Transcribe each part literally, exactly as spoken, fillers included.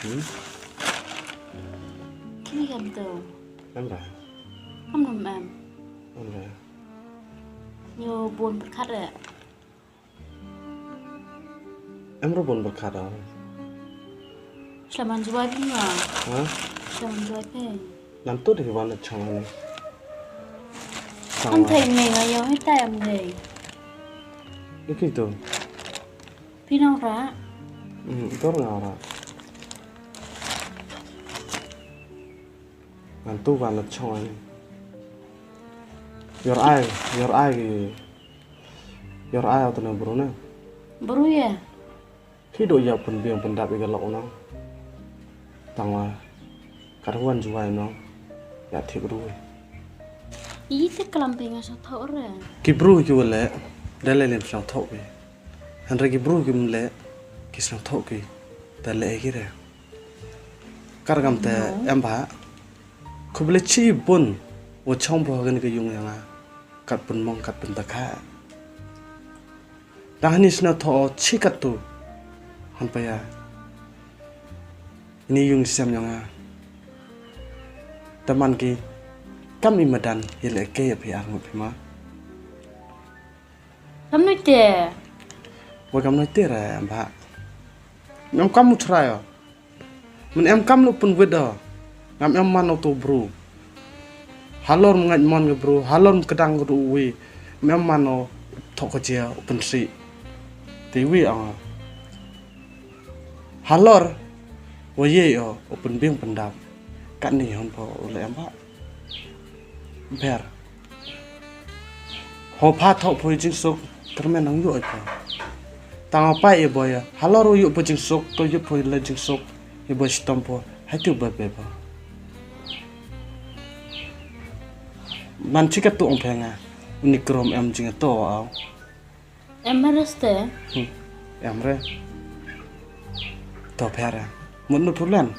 Hmm? Kini kam tu. Em ra. Kam nam em. Em ra. Nyo bun berkat re. Em ra bun berkat re. Selamat juai pin ma. Ha? Selamat juai pin. Nam tu deh wan chong ni. Am thei me nga yo hi ta am thei. Iki tu. Phi nang rah? Hmm, ito nga rah. Ngan tu ban la chong ai. Yor ai, yor ai ki. Yor ai au tene bru ne. Bru ya. Ki do ya pun biang pun dap iga lok no. Tang wa. Kat wan juai no. Ya thik ru. Ite kelam pe nga sa thok re. Ki bru ki wale. Dale lem sa thok ki. Hynrei ki bru kim leh, ki sngewthuh ki, te leh ki re. Kar kam te em ba, khublei chibun, wa chong bha kane ka yung ya nga, kat pynmong, kat pyntakha. Dang hani sngewthuh chi katto, han pa ya. Ini yung sem ya nga. Te man ki, kam i madan, i leh ke ya phi ar ngut phi ma. Kam noi te. Wa kam noi te re, em ba. Ngam kam u chrai o. Men em kam lu pun wit o. Ngam em man o to bru. Halor mngait mon nge bru, halor mkdang nge du wi. Ngam em man o thok ko jia u pun si. Te wi ang. Halor wa ye o u pun bing pun dap. Kat ni hon po u le em ba. Ber. Ho pha thok pho jingsuk, kyrmen nang yu oi pho. Tang o pai e boy, halor u yu pho jingsuk, to yu pho le jingsuk, e boy stom pho, hai tu ba be pho. Man chika tu ong phe nga, uni krom em jing to au. Em re ste? Hmm. Em re. To phe re. Mut nu problem.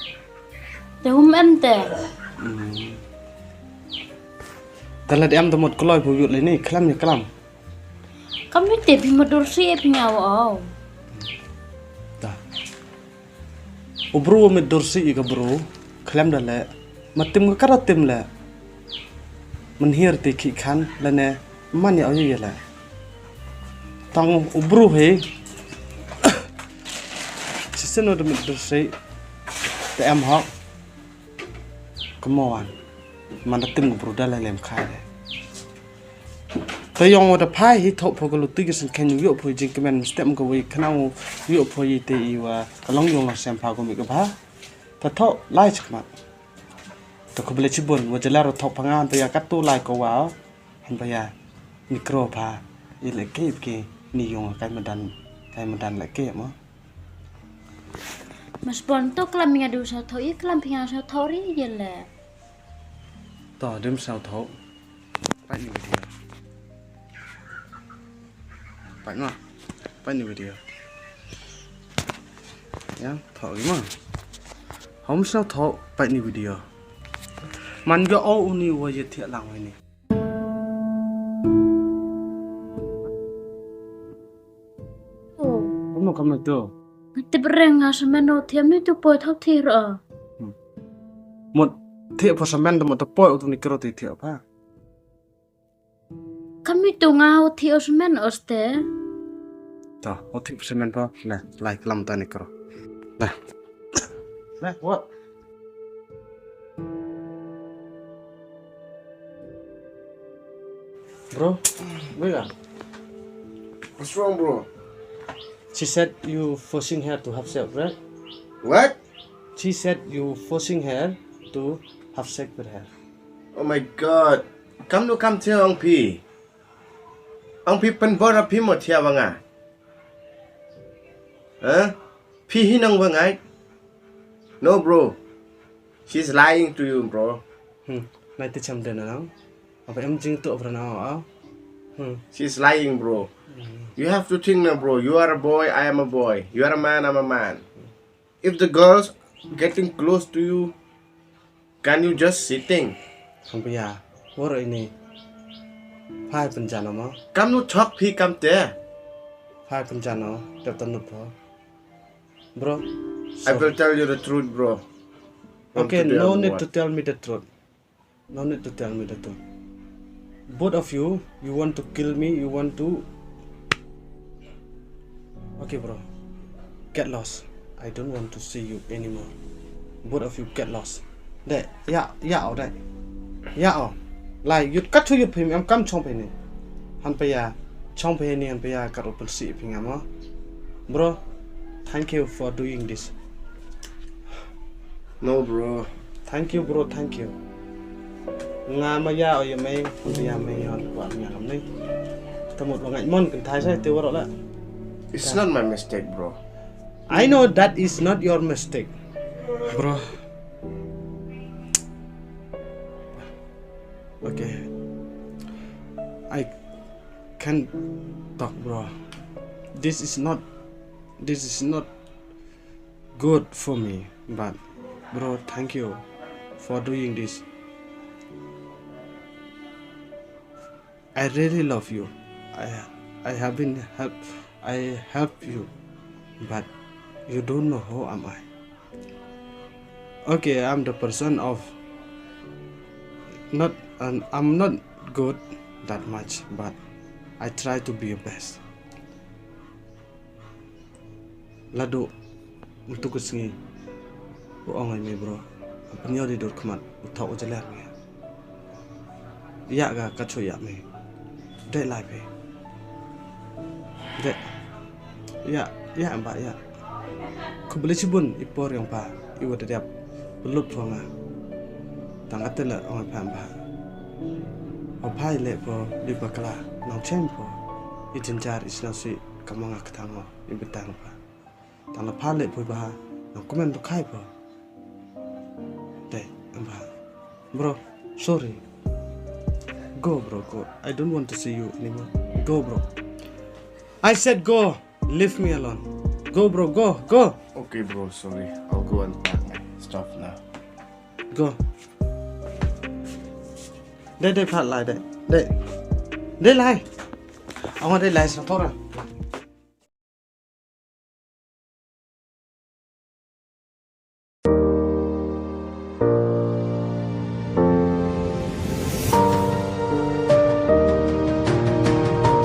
Te hum em te. Hmm. Te lad em te mut kloi phu yut le ni, klam ya klam. Kam ni te phi mut dur si e phi nga wa au. Ta. U bru wa mit dur si i ka bru, khlem da leh, ma tim ka kara tim leh. Mynhir te ki khan, lane, man ya o ye leh. Tang u bru he, sisen wa da mit dur si, te em hok, kamo wan, man da tim ka bru da leh lem khai leh. Te yong wa da phai hi thok pho ka luti ka sengkhen yu pho jingkmen step ka wei khnang yu pho yi te i wa ka long yong long sem pha ko mi ka ba. Te thok lai chikmat. Te khublei chibun wa jela ro thok pha nga han pa ya kat tu lai ko wa. Han pa ya ni kro pha. I le ke ki ni yong kai madan kai madan le ke mo. Mas pon to klam nga du sa thok i klam phi nga sa thok ri ye le. To dim sa thok. Pait ni video. Pait ma. Pait ni video. Ya, thok gi ma. Hom sa thok pait ni video. Man ga o uni wa ye thiah lang wa ni. Kam no kam no to. Tip reng nga semen o thiam ni tu poi thok thi ro. Mut thiah pho semen to mut to poi u tu ni kro ti thiah pha. Kami tu nga u thi o semen o ste. Ta, u thi semen pa. Le, lai klam ta ni kro. Le. Le, what? Bro, wake up. What's wrong, bro? She said you forcing her to have sex, right? What? She said you forcing her to have sex with her. Oh my God. Kam nu kam thiah ong phi. Ong phi pynbor a phi mo thiah wa nga. Huh? Phi hi nang wa ngai. No, bro. She's lying to you, bro. Hmm. Nai ti cham den nang. Apa em jing tu apa na. Hmm. She's lying, bro. Hmm. You have to think now, bro. You are a boy, I am a boy. You are a man, I'm a man. If the girl's getting close to you, can you just sitting? Kam pia, wor ini. Phai pynjan ma. Kam nu thok phi kam te. Phai pynjan ma, tep tanut pho. Bro, I will tell you the truth, bro. Okay, no need to tell me the truth. No need to tell me the truth. Both of you, you want to kill me, you want to. Okay, bro. Get lost. I don't want to see you anymore. Both of you get lost. Dei, ïa, ïa, oh, dei. Ïa, oh. Lai, ïa kat shu ïa phi, em kam chong phi ni. Han phi ïa, chong phi ni, han phi ïa, kat u pynsi phi ngam, oh. Bro, thank you for doing this. No, bro. Thank you, bro, thank you. Nga ma ïa, oh, ïa mei, han phi ïa mei, oh, wa ïa ngam ni. Tamut wa ngai mon, kan thai sai, te wa ro la. It's not my mistake, bro. I know that is not your mistake, bro. Okay. I can't talk, bro. This is not, this is not good for me, but bro, thank you for doing this. I really love you. I I have been help I help you, but you don't know who am I. Okay, I'm the person of not and I'm not good that much, but I try to be your best. Ladu Mynta ka sngi u ong ai me bro, pynïoh di dur khmat u thok u jaler me. Ïa ga ka chu ïa me. Dei lai phi. Dei. Ïa, ïa ba ïa. Khublei shibun i por ïong pha i wa da dep. Lut pho nga. Tang ate la ong ai pha ba. Pha i leh pho di bakla nang chen pho. I jinjar i sna si ka manga ka tang o i betang pha. Tang la pha leh poi bha, nang comment ba khai bha. Dei, em bha. Bro, sorry. Go, bro, go. I don't want to see you anymore. Go, bro. I said go. Leave me alone. Go, bro, go, go. Okay, bro, sorry. I'll go and pack my stuff now. Go. Dei, dei, pha lai, dei. Dei. Dei lai. Ong dei lai sa thora.